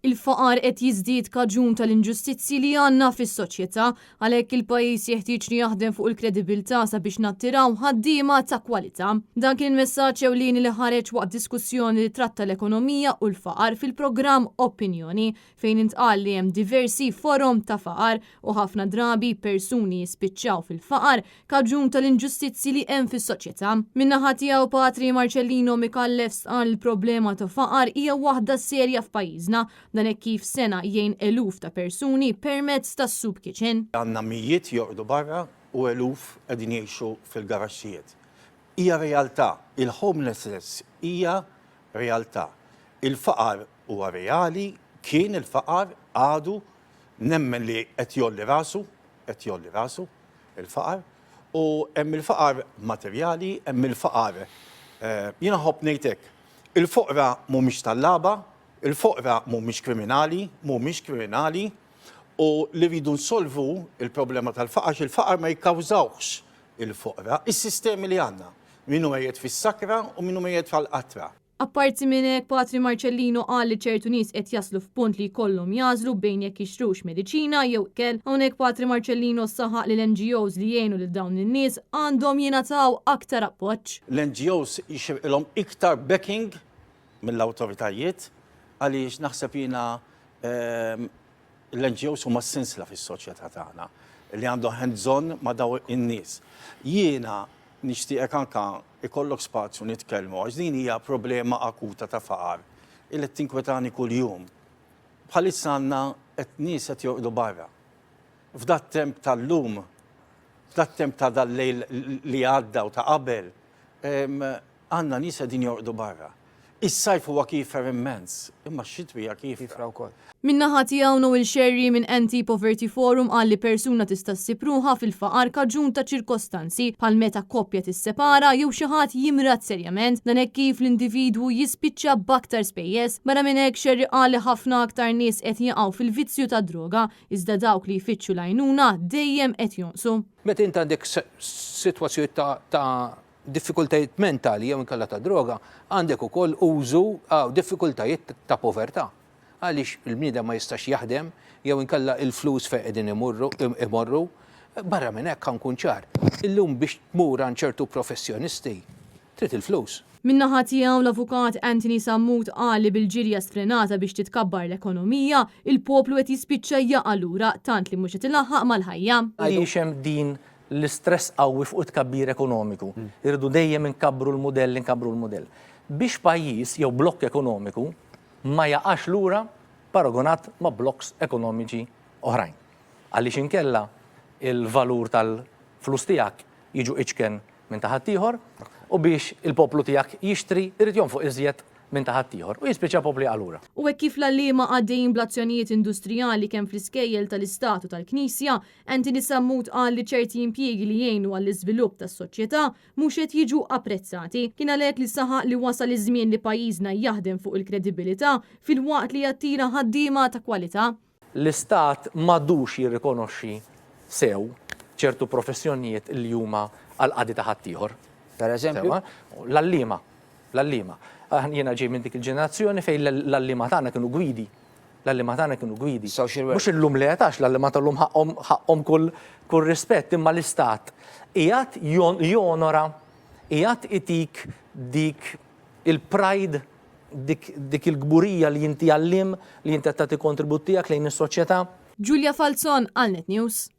Il-faqar qed jiżdied kaġun tal-inġustizzji li għandna fis-soċjetà, għalhekk il-pajjiż jeħtieġ li jaħdem fuq il-kredibilità sabiex nattiraw ħaddiema ta' kwalità. Dan kien il-messaġġ ewlieni li ħareġ waqt diskussjoni li tratta l-ekonomija u l-faqar fil-programm Opinjoni, fejn intqal li hemm diversi forom ta' faqar u ħafna drabi persuni jispiċċaw fil-faqar kaġun tal-inġustizzji li hemm fis-soċjetà. Min-naħa tiegħu Patri Marcellino Micallef stqarr li l-problema ta' faqar hija waħda serja f'pajjiżna, dan hekk kif sena jgħin eluf ta' persuni permezz tas-soup kitchen. Għandna mijiet jorqdu barra u eluf qegħdin jgħixu fil-garaxxijiet. Hija realtà, il-homelessness hija realtà. Il-faqar huwa reali, kien il-faqar, għadu, nemmen li qed jgħolli rasu, qed jgħolli rasu. il-faqar, u hemm il-faqar materjali, hemm il-faqar, jiena nħobb ngħid hekk, il-foqra mhumiex tallaba, il-foqra mhumiex kriminali, mhumiex kriminali, u li rridu nsolvu il-problema tal-faqar, għax il-faqar ma jikkawżawhx il-foqra, is-sistemi li għandna, min hu mejjet fis-sakra u min hu mejjet fal-qatra. Apparti minn hekk, Patri Marcellino qal li ċertu nies qed jaslu f'punt li jkollhom jagħżlu bejn jekk jixtrux mediċina jew ikel. Hawnhekk Patri Marcellino saħaq li l-NGOs li jgħinu lil dawn in-nies għandhom jingħataw aktar appoġġ. L-NGOs jixirqilhom iktar backing mill-awtoritajiet għaliex naħseb jiena L-NGOs huma s-sinsla fis-soċjetà tagħna li għandhom hands on ma' dawn in-nies. Jiena nixtieqek anke ikollok spazju nitkellmu għax din hija problema akuta ta' faqar illi qed tinkwetani kuljum. Bħalissa għandna qed nies qed jorqdu barra. F'dat-temp tal-lum, f'dat-temp ta' dal-lejl li għadda u ta' qabel, Għandna nies qegħdin jorqdu barra. Is-sajf huwa kiefer immens, imma x-xitwa hija kiefra wkoll. Min-naħa tiegħu Noel Scerri minn Anti-Poverty Forum qal li persuna tista' ssib ruħha fil-faqar kaġun ta' ċirkostanzi bħal meta koppja tissepara jew xi ħadd jimrad serjament. Dan hekk kif l-individwu jispiċċa b'aktar spejjeż. Barra minn hekk Scerri qal li ħafna aktar nies qed jaqgħu fil-vizzju tad-droga, iżda dawk li jfittxu l-għajnuna dejjem qed jonqsu. Meta int għandek sitwazzjoni ta' diffikultajiet mentali jew inkella ta' droga, għandek ukoll użu u diffikultajiet ta' povertà. Għaliex il-bniedem ma jistax jaħdem jew inkella il-flus fejn qegħdin imurru imorru. Barra minn hekk ħa nkun ċar, illum biex tmur għand ċertu professjonisti trid il-flus. Min-naħa tiegħu l-Avukat Anthony Sammut qal li bil-ġirja sfrenata biex titkabbar l-ekonomija, il-poplu qed jispiċċa jaqa' lura tant li mhux qed ilaħħaq mal-ħajja. Għaliex hemm din l-istress qawwi fuq it-tkabbir ekonomiku. Irridu dejjem inkabbru l-mudell, inkabbru l-mudell. Biex pajjiż jew blokk ekonomiku ma jaqax lura paragonat ma' blokks ekonomiċi oħrajn. Għaliex inkella il-valur tal-flus tiegħek jiġu iċken minn ta' ħaddieħor u biex il-poplu tiegħek jixtri jrid jonfoq iżjed minn ta' ħaddieħor u jispiċċa poplu jaqa' lura. U hekk kif l-għalliema għaddejjin bl-azzjonijiet industrijali kemm fl-iskejjel tal-Istat u tal-Knisja, Anthony Sammut qal li ċerti impjiegi li jgħinu għall-iżvilupp tas-soċjetà mhux qed jiġu apprezzati. Kien għalhekk li saħaq li wasal iż-żmien li pajjiżna jaħdem fuq il-kredibilità filwaqt li jattira ħaddiema ta' kwalità. L-Istat m'għadux jirrikonoxxi sew ċertu professjonijiet li huma għall-qadi ta' ħaddieħor. Per eżempju? L-għalliema. L-għalliema. Jiena ġej minn dik il-ġenerazzjoni fejn l-għalliema tagħna kienu gwidi. L-għalliema tagħna kienu gwidi. Social work. Mhux illum le għax l-għalliema tal-lum ħaqqhom ħaqqhom kull kull rispett, imma l-istat qiegħed jonora, qiegħed itik dik il-pride, dik dik il-kburija li inti għalliem, li inti qed tagħti kontribut tiegħek lejn is-soċjetà. Julia Falzon għal Net News.